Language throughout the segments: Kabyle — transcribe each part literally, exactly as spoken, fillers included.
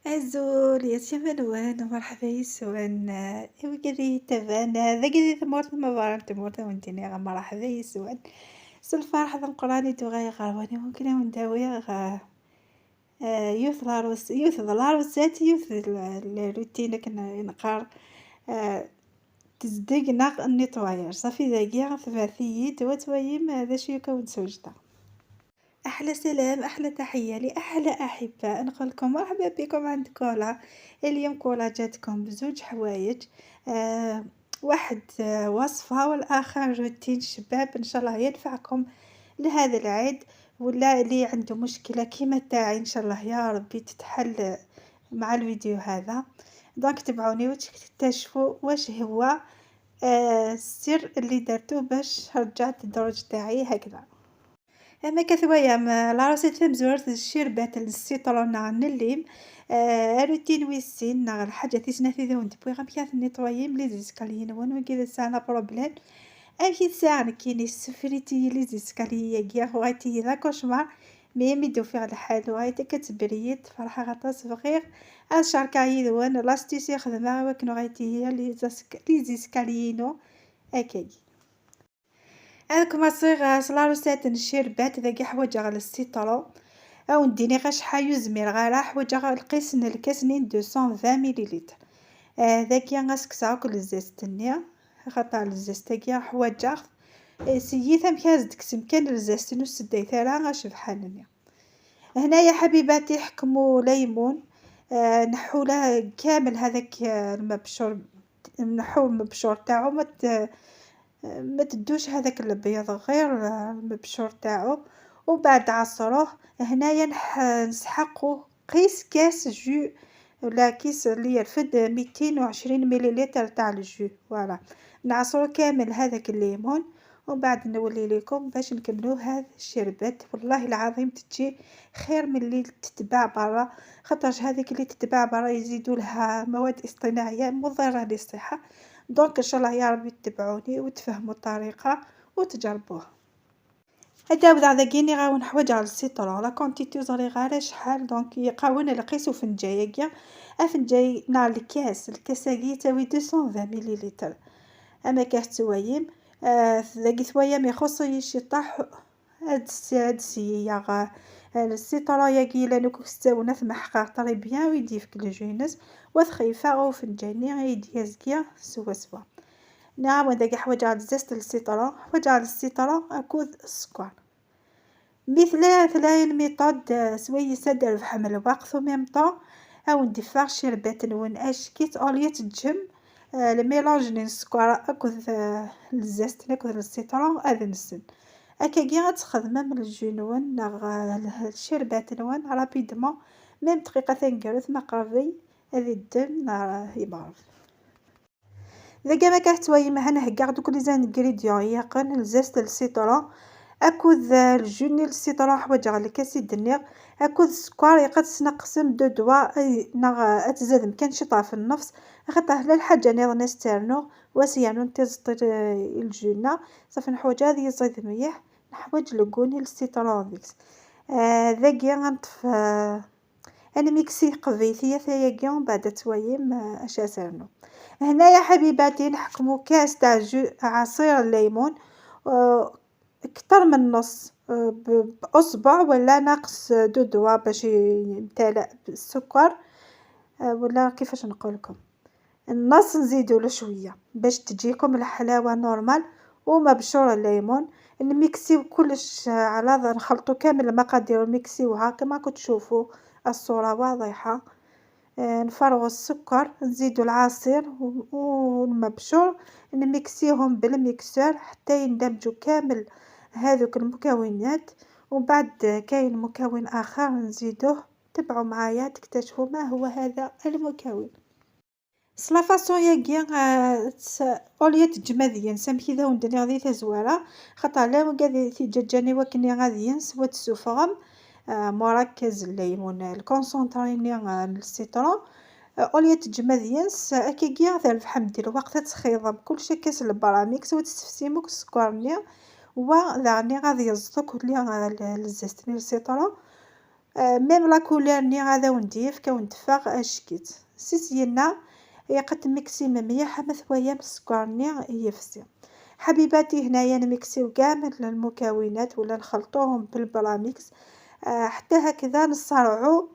Azul, yes, yamma-nwen, merḥba yes-wen. I wigad i yi-ttaban, dagi di tmurt, ma berra n tmurt, a wen-d-iniɣ merḥba yes-wen. S lferḥ d ameqqran i d-uɣaleɣ ɣer-wen, i wakken a wen-d-awiɣ, eh, eh, yiwet la rec-, yiwet d la recette, yiwet d l-, le routine akken i neqqar, eh, tezdeg neɣ nettoyage. Ṣafi dagi, tebɛet-iyi-d, wa twayim, eh, d acu yakk a wen-d-swejdeɣ. أحلى سلام، أحلى تحية لأحلى أحباء، نقول لكم مرحبا بكم عند كولا. اليوم كولا جاتكم بزوج حوايج، آه، واحد، آه، وصفة، والآخر روتين شباب، إن شاء الله ينفعكم لهذا العيد، ولا اللي عنده مشكلة كيما تاعي إن شاء الله يا ربي تتحل مع الفيديو هذا. Donc تبعوني وتكتشفوا واش هو، آه، السر اللي درتو باش رجعت الدروج تاعي هكذا. اما كثوايا م-، la recette تمزورت الشربات السيترون نغ نليم، آه، روتين ويسين نغ الحاجة تيسنا في ذون تبوي غم كاث نيطويي ملي زيسكاليين وين وين كذا سانا بروبليم. أمشي تساعة نكيني سفريتي لي زيسكاليي ياكي غوايتي ذا كوشمار. مي مي دو فيغ الحال وغايتي كتبريد فرحة غطاس بغير. أشاركا يدوان لاستيسي خدمة وكن غايتي هي لي زيسك-، لي زيسكاليينو. أكاي. هذاك ما صيغ سلاروسات نشير بات ذاك حواجغ للسيترو. أو نديني غير شحال يزمير غير حواجغ القيس ن الكاس نين deux cent vingt millilitres. آه، ذاك يا غاسكسا كل الزيست نيا. خاطر الزيست كي حواجغ. آه، سيي ثم كاز ديك سمكان الزيست نو سداي ثرا غاش بحال نيا. هنايا حبيباتي حكموا ليمون، آه، نحوا له كامل هذاك، آه، المبشور، نحوا المبشور تاعو، ما ت-، ما تدوش هذاك البيض، غير، آه، المبشور تاعو، وبعد عصروه. هنايا نح-، نسحقوا قيس كاس جو، ولا كيس اللي يرفد ميتين وعشرين مليلتر تاع الجو، voilà. نعصروا كامل هذاك الليمون، ومن بعد نولي لكم باش نكملوا هذا الشربات. والله العظيم تجي خير من اللي تتباع برا، خاطرش هذيك اللي تتباع برا يزيدوا لها مواد اصطناعية مضرة للصحة. Donc إن شاء الله يا ربي تتبعوني وتفهموا الطريقة وتجربوها. هدا وضع ذاكيني غاون حوايج على السيترون، la quantité زري غير شحال، donc يقاون القيس وفنجاية كيا. افنجاي ناع الكاس، الكاس هاكي تساوي deux cent vingt millilitres. اما كاس توايم، آه، ذاكي ثوايم يخص يشطح. هاد الس-، هاد السياغ، آه، السيترون ياكي لانو كوك ستاونا في محقا طري بيان ويدي فيك الجينس. وثخيفة او فنجاني يدي يزكيا سوا سوا. نعم، هذاك حوايج على الزيست السيترون، حوايج على السيترون اكود السكر. مثل ثلاين ميثود، آه، سويسة دربح من الوقت و même temps. او ندفع شربات نون اشكيت اوليا تجم، آه، الميلانج نين السكر اكد، آه، الزيست ناكد السيترون اذ نسن. اكاكي غتخدمم الجو نون نغ، آه، الشربات نون rapidement، même دقيقة تنقرث ما قربي اذ الدم نار يبغض. داكا ما كتويم هنا هكا دوك لي زانغريديون يقن الزيست السيترون اكد الجو ني السيترون حوايج غا الكاس يدنيغ اكد السكر يقد سنقسم دو دوا اي نغ اتزاد مكان شطا في النفس. خاطر لا الحاجه نيض نسترنو واسيانو نتزطي الجونا صافي نحوج هذه يزيد مليح. نحوج لكوني السيترون ديكس. آه، ذاكي غنطف، آه، انا ميكسي قبيتيه ثياكي ومن بعد تويم، آه، اش اسرنو. هنايا حبيباتي نحكمو كاس تاع جو عصير الليمون، آه، اكثر من نص، آه، ب-، باصبع ولا ناقص دو دوا باش يمتلأ بالسكر، آه، ولا كيفاش نقول لكم. النص نزيدو له شويه باش تجيكم الحلاوه نورمال. ومبشور الليمون، نميكسيو كلش على ض-، نخلطو كامل المقادير ونميكسيوها كما كتشوفوا الصوره واضحه. آه، نفرغوا السكر، نزيدوا العصير و-، والمبشور، نميكسيهم بالميكسور حتى يندمجوا كامل هذوك المكونات. ومن بعد كاين مكون اخر نزيدوه، تبعوا معايا تكتشفوا ما هو هذا المكون. سلافاسون ياكي، آه، تس-، اوليا تجمع ديال سمكي ذا وندني غادي تزوارة، خاطر لا وكادي تيجاجاني وكني غادي ينس وتسوفغم، آه، مركز الليمون الكونسونطري ني، آه، السيترون. آه، اوليا تجمع ديال س-، اكاكيا تاع الفحم ديال الوقت تسخيضم كلشي كاس البراميكس وتسفسيمو السكر ني، وداغني غادي يزطو كليا، آه، ال-، الزيست ني السيترون. آه، même la couleur-nni ad awen-d-yefk, ad awen-d-teffeɣ ack-itt. Si syenna, ilaq ad tmiksem mliḥ ama twayam sskeṛ-nni yefsi. Ḥabibati, hnayen nmiksiw كامل المكونات ولا نخلطوهم بالبلاميكس، آه، حتى هكذا نصرعو،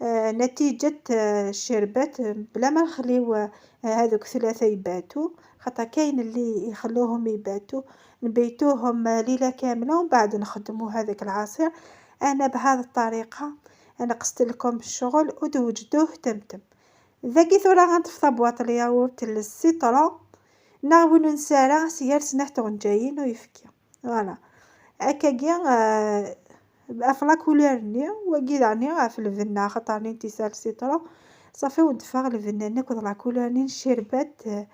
آه، نتيجة، آه، الشربات، آه، بلا ما نخليو، آه، هذوك ثلاثة يباتو، خاطر كاين اللي يخلوهم يباتو، نبيتوهم، آه، ليلة كاملة ومن بعد نخدمو هذاك العصير. أنا بهذه الطريقة أنا قصت لكم الشغل وتوجدوه تمتم. ذاكي ثورة غنطفي طابواط الياغورت للسيترون، ناغ وين نسارع سيار سناح تغنجايين ويفكي. Voilà. هكاكي، آه، في la couleur-ني، وكي دعني في البنة، خاطر راني نتيسا السيترون. صافي، ودفع البنة ناكل la couleur-ني نشربت، آه،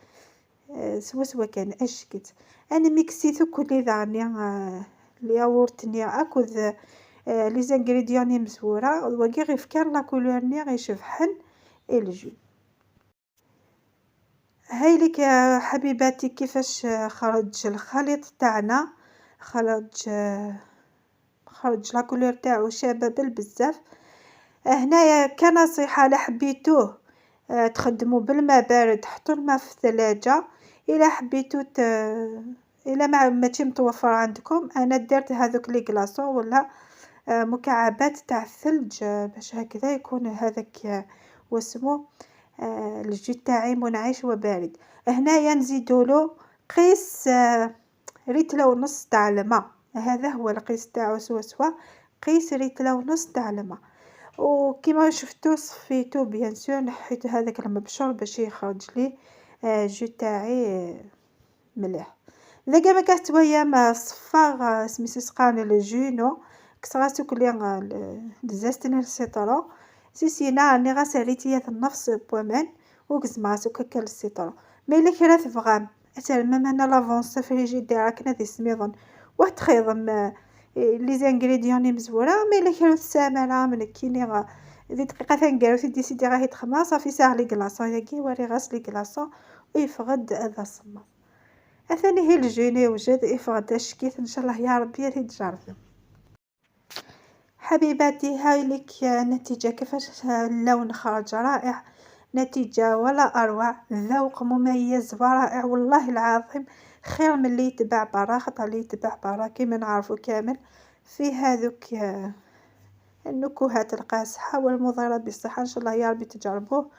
آه، سوا سوا كان أشكت. أنا ميكسيتو كلي دعني، آه، الياغورت-ني أكد، آه، les ingrédients ني مزورة، وكي غير فكان la couleur-ني غير شبحن الجو. هاي لك يا حبيباتي كيفاش خرج الخليط تاعنا، خرج، خرج la couleur تاعو شابة بالبزاف. هنايا كنصيحة، لا حبيتوه، آه، تخدمو بالما بارد، حطو الما في الثلاجة. إلا حبيتو ت-، إلا ما، ماشي متوفر عندكم، أنا درت هذوك les glaçons ولا، آه، مكعبات تاع الثلج، آه، باش هكذا يكون هذاك، آه، واسمو، آه، الجو تاعي منعش وبارد. هنايا نزيدولو قيس، آه، ريتلة ونص تاع الما، هذا هو القيس تاعو سوا سوا، قيس ريتلة ونص تاع الما. وكيما شفتو صفيتو bien sûr، نحيت هذاك المبشور باش يخرج لي، آه، الجو تاعي، آه، مليح. إذا كان ما كانت ويا ما صفار، آه، سميتو سقان الجونو، كسراتو كلي، آه، ال-، الزاست نير السيترون. سيسينا راني غا ساليتيا في النفس بوامان، وكزماتو كاكا السيترون. مي إلا كرا تبغام، أترمم أنا لافونس فريجيدير كنا دي سميضن. وتخيضم، آه، les ingrédients ني مزورة، مي إلا كرا تسامرة من كيني غا-، دي دقيقة تنقرو تديسيدي غاهي تخمر، صافي ساغ les glaçons ياكي، وري غاس les glaçons، ويفغد هذا الصمام. أثاني هي الجيني وجد يفغد الشكيت، إن شاء الله يا ربي يا ريت تجربي. حبيباتي، هاي لك النتيجة، كيفاش اللون خرج رائع، نتيجة ولا أروع، ذوق مميز ورائع والله العظيم، خير من اللي يتباع برا، خاطر اللي يتباع برا كيما نعرفو كامل في هذوك، آه، النكهات القاصحة والمضرة بالصحة. إن شاء الله يا ربي تجربوه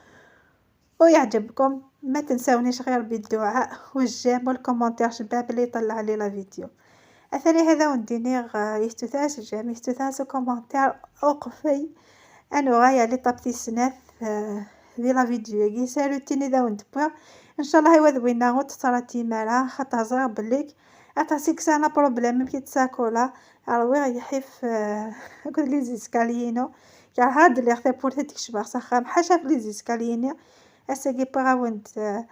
ويعجبكم. ما تنساونيش غير بالدعاء والجيم والكومنتير شباب اللي يطلع لي la vidéo. أثاني هذا ونديني غ-، يستوثاس الجيم، يستوثاس الكومنتير، أوقفي. أنا غاية لي طابتي سناث، آه، دي la vidéo ياكي سالوتيني ذا وندبوغ. إن شاء الله يوذ وينا وتطراتي مالا، خاطر زغ بليك أتا سيكسانا بروبليم كي تساكولا. أروي يحيف، آه، أكد لي زيسكالينو. كاع هاد اللي خطي بورتي تكشف صخام حاشا في لي زيسكاليني. أساقي بغاوند، آه،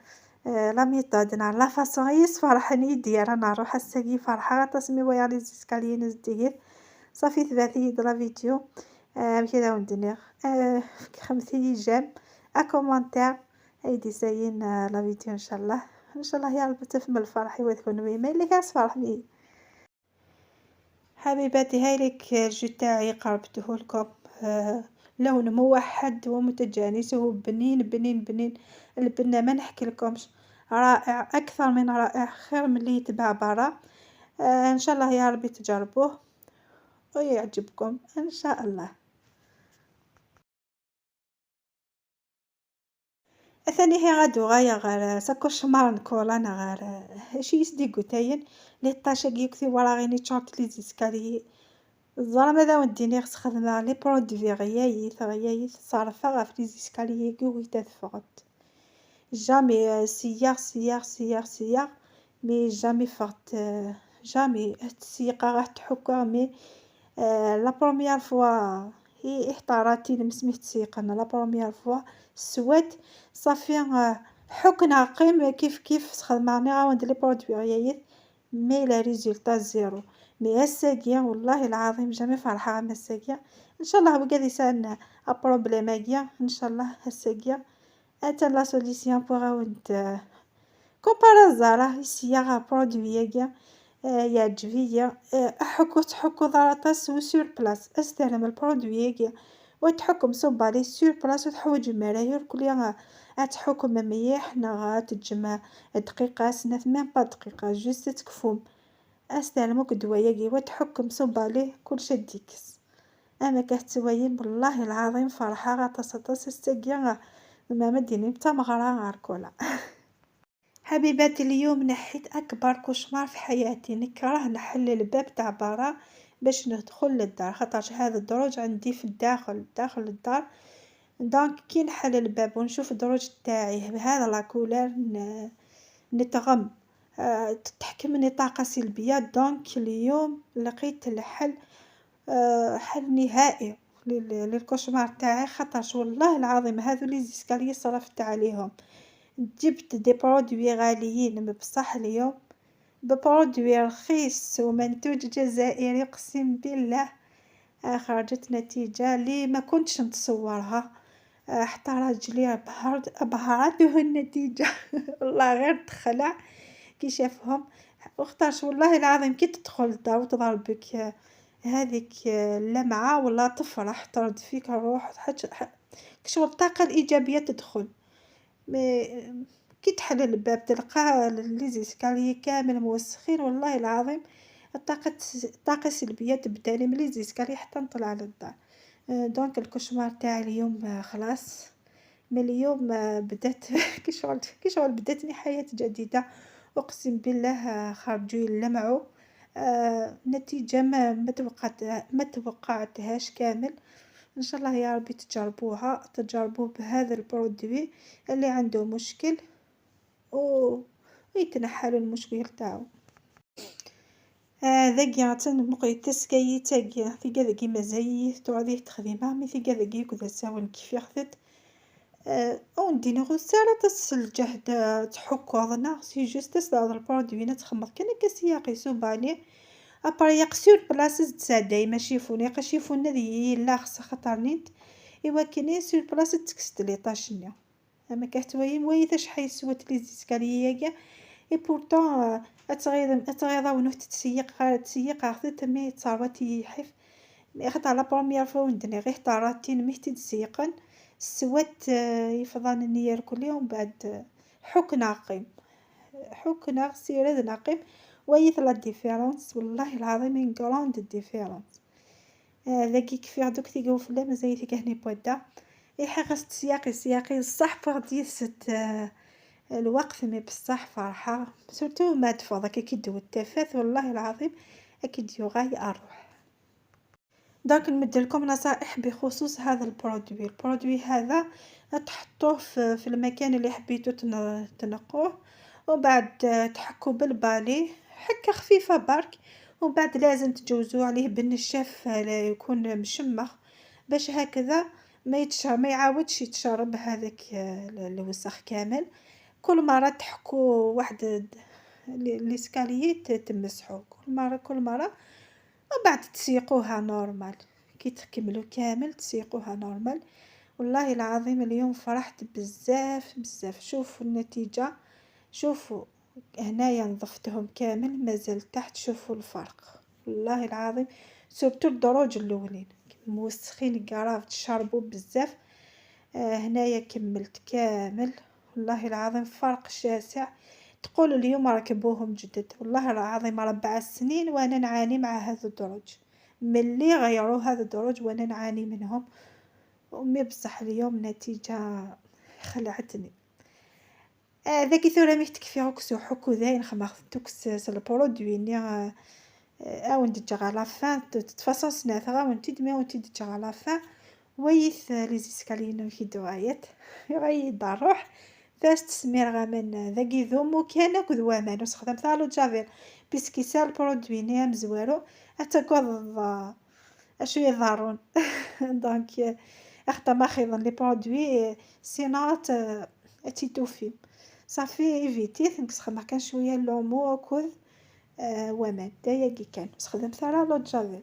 آه، la méthode نهار la façon يس فرحني يدي، رانا نروح أساقي فرحة تصمي ويا لي زيسكالينو زديت. صافي ثباتي يد la vidéo. آه، كذا وندنيغ. آه، خمتي لي جام، أكومنتير. أيدي زين، آه، la vidéo إن شاء الله. إن شاء الله يا رب تفهم الفرح وتكون ميمة اللي كاس فرح بيه. حبيباتي، هاي لك الجو تاعي قربته لكم. آه، لون موحد ومتجانس، هو بنين بنين بنين. البنة ما نحكي لكمش، رائع، أكثر من رائع، خير من اللي يتباع برا. آه، إن شاء الله يا ربي تجربوه ويعجبكم إن شاء الله. أثاني هي غادو غايا غير ساكوش مارن كولا، أنا غير شي يسدي قوتاين لي طاشا كيكتي ورا غيني تشارت لي زيسكاليي. الزرا ماذا وديني خص خدمة لي برودوي غيايث، غيايث صارفة غا في لي زيسكاليي كي ويتا تفغت. جامي سياغ، سياغ، سياغ، سياغ. مي جامي فغت، آه، جامي. هاد السيقة راه تحكها، مي، آه، la première fois هي احتاراتي لمسميت تسيقنا la première fois. سوات صافي، آه، حكنا قيم كيف كيف سخدماني غاوند لي برودوي غيايت، مي لا ريزولتا زيرو. مي هساكيا والله العظيم جامي فرحة غا مساكيا. ان شاء الله وقال يسان ابروبليم هاكيا، ان شاء الله هساكيا. أتى la solution pour عاود، آه، كومبارازا راه يسيا غا برودوي ياكيا. آه، يعجبية. آه، أحكو تحكو ضغطة سو سور بلاس، أستلم البرودوي ياكي وتحكم صوبالي سور بلاس، وتحوج مرايا كل يوم. أتحكم ميح نغا تجمع دقيقة سنة ثمان با دقيقة جوست تكفوم. أستلمو كدوا ياكي وتحكم صوبالي كل شديكس. أما كهتوايم والله العظيم فرحة غا تصطس الساقية. ما مديني بتمغرا غاركولا. حبيباتي، اليوم نحيت أكبر كوشمار في حياتي. نكره نحل الباب تاع برا باش ندخل للدار، خاطرش هذا الدروج عندي في الداخل، داخل الدار. دونك كي نحل الباب ونشوف الدروج تاعي بهذا لاكولار ن-، نتغم. آه، تحكمني طاقة سلبية. دونك اليوم لقيت الحل، آه، حل نهائي لل-، للكوشمار تاعي، خاطرش والله العظيم هذو لي زيسكاليي صرفت عليهم. جبت دي برودوي غاليين، بصح اليوم ببرودوي رخيص ومنتوج جزائري، أقسم بالله، آه، خرجت نتيجة لي ما كنتش نتصورها. آه، حتى راجلي بهر-، بهرته النتيجة. والله غير تخلع كي شافهم. وخطاش والله العظيم كي تدخل الدار وتضربك، آه، هذيك، آه، اللمعة ولا تفرح، ترد فيك الروح، حاجة، ح-، كشغل الطاقة الإيجابية تدخل. مي كي تحل الباب تلقى لي زيسكاليي كامل موسخين، والله العظيم الطاقة، الطاقة السلبية تبدالي من لي زيسكاليي حتى نطلع للدار. آه، دونك الكوشمار تاع اليوم، آه، خلاص. من اليوم، آه، بدات كي شغل، كي شغل بداتني حياة جديدة. أقسم بالله، آه، خرجوا يلمعوا. آه، نتيجة ما، ما توقعت-، ما توقعتهاش كامل. إن شاء الله يا ربي تجربوها، تجربوه بهذا البرودوي اللي عنده مشكل و-، ويتنحى له المشكل تاعو. آه، ذاكي عطان مقري تسكايي تاكي، ثيكا ذاكي مازال تعوديه تخدمها، مي ثيكا ذاكي يكون ساون كيف ياخذت. آه، أو نديني غو سارة تس الجهد، آه، تحكوضنا، سي جوست تس هذا البرودوي نتخمر كان كسياقي سوباني. أبري يقسيو البلاصة تسعة دايما شيفوني، يقا شيفون ذي لا خص خطر نيت. إوا كيني سير بلاصة تكست لي طاشني. أما كحتويم ويث شحال سوات لي زيسكاليي كاع. إي بورطون، آه، أتغيض-، أتغيض ونوح تتسيق، تسيق عخذت مي تصاوت يحف. مي أخذ على بروميير فوا وندني غير طارتين مي تتسيقن. سوات، آه، يفضان النير كلي ومن بعد، آه، حكنا قيم. حكنا سيرة نقيم. ويث لا ديفيرونس، والله العظيم إن غراند ديفيرونس. آه، ذاكي كفيغ دوك تيقو فلا مازال تيقهني بودا. إي حاجة ست سياقي، سياقي الصح بوغ ديست، آه، الوقت مي بصح فرحة. سورتو ما تفضك كي دو التفات، والله العظيم أكيد يوغاي أروح. دونك نمدلكم نصائح بخصوص هذا البرودوي. البرودوي هذا تحطوه في، في المكان اللي حبيتو تن-، تنقوه، ومن بعد، آه، تحكو بالبالي حكة خفيفة برك، ومن بعد لازم تجوزو عليه بالنشاف، آه، لا يكون مشمخ، باش هكذا ما يتش-، ما يعاودش يتشرب هذاك، آه، ال-، الوسخ كامل. كل مرة تحكو واحد ال-، ليسكاليي ت-، تمسحو كل مرة، كل مرة، ومن بعد تسيقوها نورمال. كي تكملو كامل تسيقوها نورمال. والله العظيم اليوم فرحت بزاف بزاف. شوفوا النتيجة، شوفوا هنايا نظفتهم كامل، مازال تحت. شوفوا الفرق والله العظيم، سورتو الدروج اللولين موسخين كراف تشربوا بزاف. آه، هنايا كملت كامل. والله العظيم فرق شاسع. تقول اليوم ركبوهم جدد، والله العظيم ربع سنين وأنا نعاني مع هذا الدروج. ملي غيروا هذا الدروج وأنا نعاني منهم. أمي بصح اليوم نتيجة خلعتني. آه، ذاكي ثورة ميك تكفي غوك سو حكو ذاين خما خدتوك س-، س البرودوي ني، آه، آه، أون دجا على فان، ت-، تفاصون سنات غا ونتي دمي ونتي دجا على فان. ويث، آه، لي زيسكاليي نو كي دو غايت. غايت دار روح. فاس تسمير غا من ذاكي ذومو كان أكد وامان وسخدم ثالو جافيل. بيسكي سال برودوي ني أم زوارو. أتا كوض، آه، أشو يضارون. دونك، آه، أخدم أخيضا لي برودوي، آه، سينات، آه، أتيتوفي. صافي، إيفيتي، ثنك سخدمغ كان شوية لومو أكد، آه، وامان. دايا كي كان. سخدمت راه لو جافيل.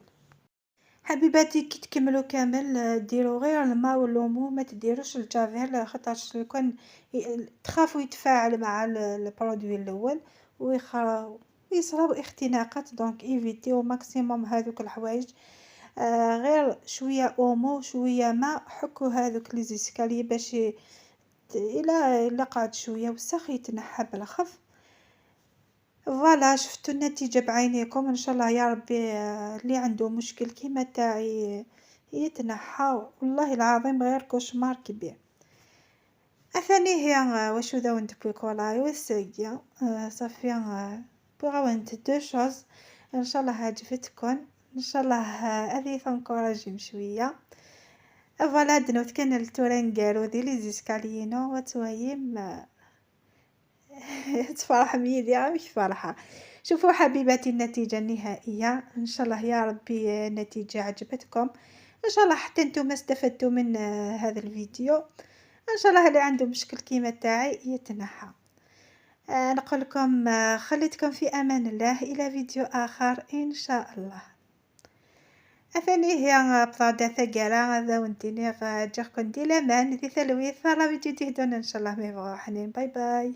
حبيباتي، كي تكملو كامل، آه، ديرو غير الما ولومو، ما تديروش الجافيل، خاطرش لو كان ي-، تخافو يتفاعل مع ال-، البرودوي الأول ويخ-، ويصراو اختناقات، donc évitez au maximum هذوك الحوايج. آه، غير شوية omo، شوية ماء، حكوا هذوك les escaliers باش ي-، الا الا قعد شوية وسخ يتنحى بالخف. Voilà، شفتوا النتيجة بعينيكم. ان شاء الله يا ربي، آه، اللي عنده مشكل كيما تاعي يتنحى. والله العظيم غير cauchemar كبير. اثاني هي، آه، وشو ذا وانت بويكولا يوسقيا. آه، صافي، آه، بغاو انت deux choses. ان شاء الله عجبتكم، ان شاء الله، آه، هذه تنكوراجيم شويه. Voilà، دنوت كان التورنقال ودي les escaliers نو وتوهيم، آه، تفرح ميديا مش فرحة. شوفوا حبيباتي النتيجة النهائية، ان شاء الله يا ربي النتيجة عجبتكم. ان شاء الله حتى نتوما استفدتوا من، آه، هذا الفيديو. ان شاء الله اللي عنده مشكل كيما تاعي يتنحى. آه، نقول لكم، آه، خليتكم في امان الله، الى فيديو اخر ان شاء الله. اثاني هي بطاقة ثقيلة هذا وانتيني غا جاكم دي لامان دي ثلويث، راه فيديو تهدون ان شاء الله، ما يبغوا حنين. باي باي.